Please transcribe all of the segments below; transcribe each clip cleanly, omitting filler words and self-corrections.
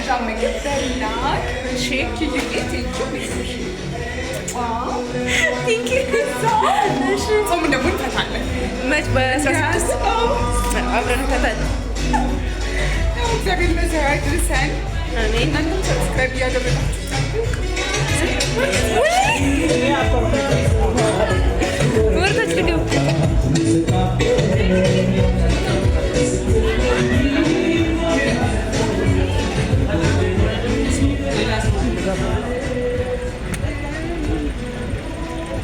መያዣ ምግብ በላን። እሺ ኪዩዬ፣ thank you። Thank you። እሺ። ጾም ደግሞ እንፈታለን። መች? በ16 አብረን እንፈታለን። እግዚአብሔር ለዚያ ያድርሰን። አሜን። እናንተም subscribe እያደረጋችሁ ጠብቁ። ወርታች ልግብ።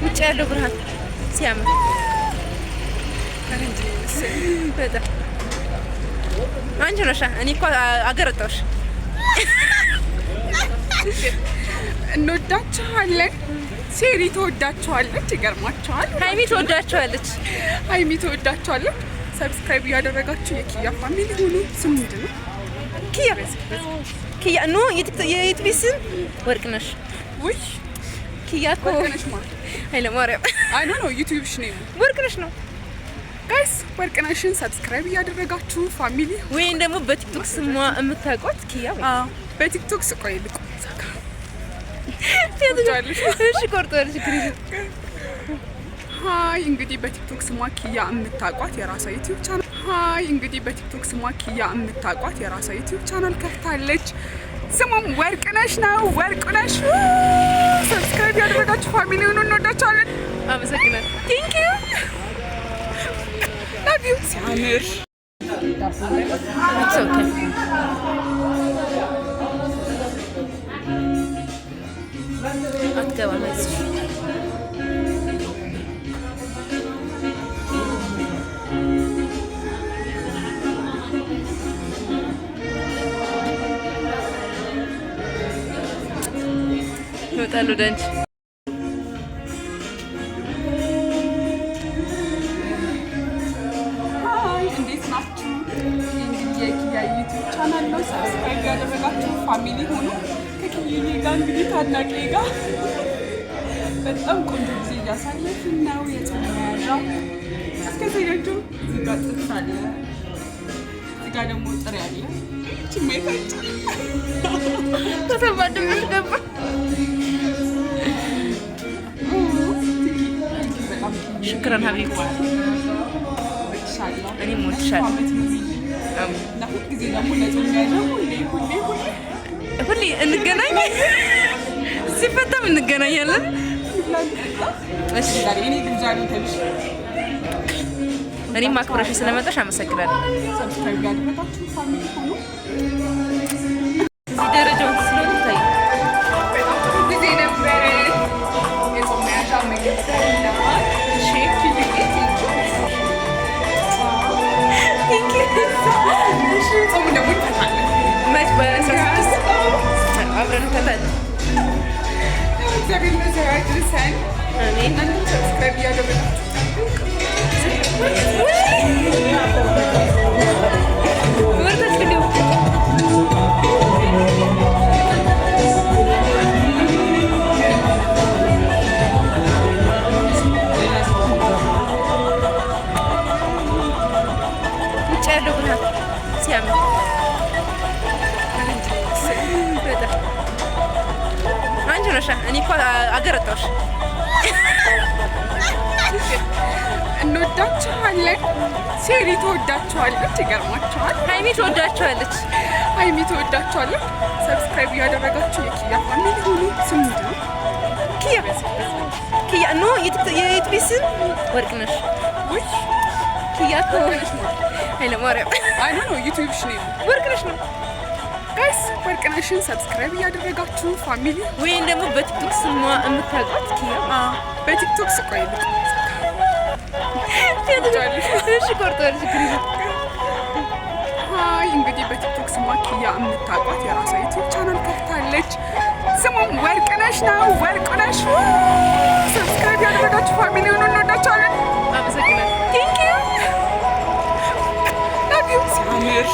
ውጭ ያለው ብርሃን ሲያምር። ፈረንጅ ነው የመሰለኝ። በጣም አንቺ ነሻ። እኔ እኮ አገረጣሁሽ። እንወዳችኋለን። ሴሪ ትወዳችኋለች። ይገርማችኋል። ሀይሚ ትወዳችኋለች። ሀይሚ ትወዳችኋለች። Subscribe እያደረጋችሁ የኪያ family ሁኑ። ስም ምንድን ነው? ኪያ፣ ኪያ፣ no፣ የ YouTube ስም ወርቅነሽ። ውይ። ኪያ እኮ ወርቅነሽ ማለት ኃይለማርያም። አይ፣ no, YouTube ሽ ነው። ወርቅነሽ ነው። Guys፣ ወርቅነሽን subscribe እያደረጋችሁ family ወይም ደግሞ በ TikTok ስሟ የምታውቋት ኪያ ወይ በ TikTok ስቆይ ልቁ። እሺ፣ ቆርጧል። ችግር የለም። Hi፣ እንግዲህ በ TikTok ስሟ ኪያ የምታውቋት የራሷ YouTube channel፣ hi፣ እንግዲህ በ TikTok ስሟ ኪያ የምታውቋት የራሷ YouTube channel ከፍታለች። ስሙም ወርቅነሽ ነው። ወርቅነሽ subscribe ያደረጋችሁ family ሆኑ። እንወዳችኋለን። አመሰግናለሁ። Thank you, love you። ሲያምር። It's okay። አትገባም፣ አይዞሽ። ይወጣል ወደ አንቺ። Hi፣ እንዴት ናችሁ? እንግዲህ የኪያ YouTube channel ነው። Subscribe ያደረጋችሁ family ሆኑ። ከኪዬ ጋር እንግዲህ ታናቄ ጋር በጣም ቆንጆ ጊዜ እያሳለፍን ነው። የጾም መያዣ እስከዘጋጁ እዚህ ጋር ጥብስ አለ፣ እዚህ ጋር ደግሞ ጥሬ አለ። ይህቺ ማየት አይቻልም። ተሰማ ድምፅ ገባ። በጣም شكرا حبيبتي። እወድሻለሁ። እኔም እወድሻለሁ። ዓመት ኑሪልኝ። እና ሁልጊዜ ደግሞ ለጾም መያዣ ሁሌ ሁሌ ሁሌ ሁሌ እንገናኝ፣ ሲፈታም እንገናኛለን። እሺ። ዛሬ እኔ ግብዣ ነው ተብሽ። እኔም አክብረሽ ስለመጣሽ አመሰግናለሁ። Subscribe ያደረጋችሁ family ሆኑ። እዚህ ደረጃውን ስለሆነ ይታያል። በጣም ጥሩ ጊዜ ነበረ። የጾም መያዣ ምግብ በላን። እሺ ኪዩዬ፣ thank you። Thank you። እሺ። ጾም ደግሞ እንፈታለን። መች? በ16 አብረን እንፈታለን። እግዚአብሔር ለዚያ ያድርሰን። አሜን። እናንተም subscribe እያደረጋችሁ ጠብቁ። ወርታች ልግብ። ውጭ ያለው ብርሃን ሲያምር። ፈረንጅ ነው የመሰለኝ። በጣም አንቺ ነሻ። እኔ እኮ አገረጣሁሽ። እንወዳችኋለን። ሴሪ ትወዳችኋለች። ይገርማችኋል። ሀይሚ ትወዳችኋለች። ሀይሚ ትወዳችኋለች። Subscribe እያደረጋችሁ የኪያ family ሁኑ። ስም ምንድን ነው? ኪያ፣ ኪያ፣ no፣ የ YouTube ስም ወርቅነሽ። ውይ። ኪያ እኮ ወርቅነሽ ማለት ኃይለማርያም። አይ፣ no, YouTube ሽ ነው። ወርቅነሽ ነው። Guys፣ ወርቅነሽን subscribe እያደረጋችሁ family ወይም ደግሞ በ TikTok ስሟ የምታውቋት ኪያ። በ TikTok ስቆይ ልቁ። እሺ፣ ቆርጧል። ችግር የለም። Hi፣ እንግዲህ በ TikTok ስሟ ኪያ የምታውቋት የራሷ YouTube channel ከፍታለች። ስሙም ወርቅነሽ ነው። ወርቅነሽ subscribe ያደረጋችሁ family ሆኑ። እንወዳችኋለን። አመሰግናለሁ። Thank you, love you። ሲያምር።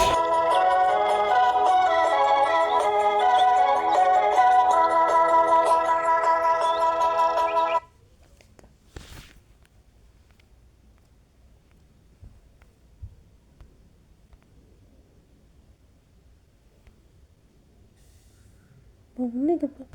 በአሁኑ የገባው።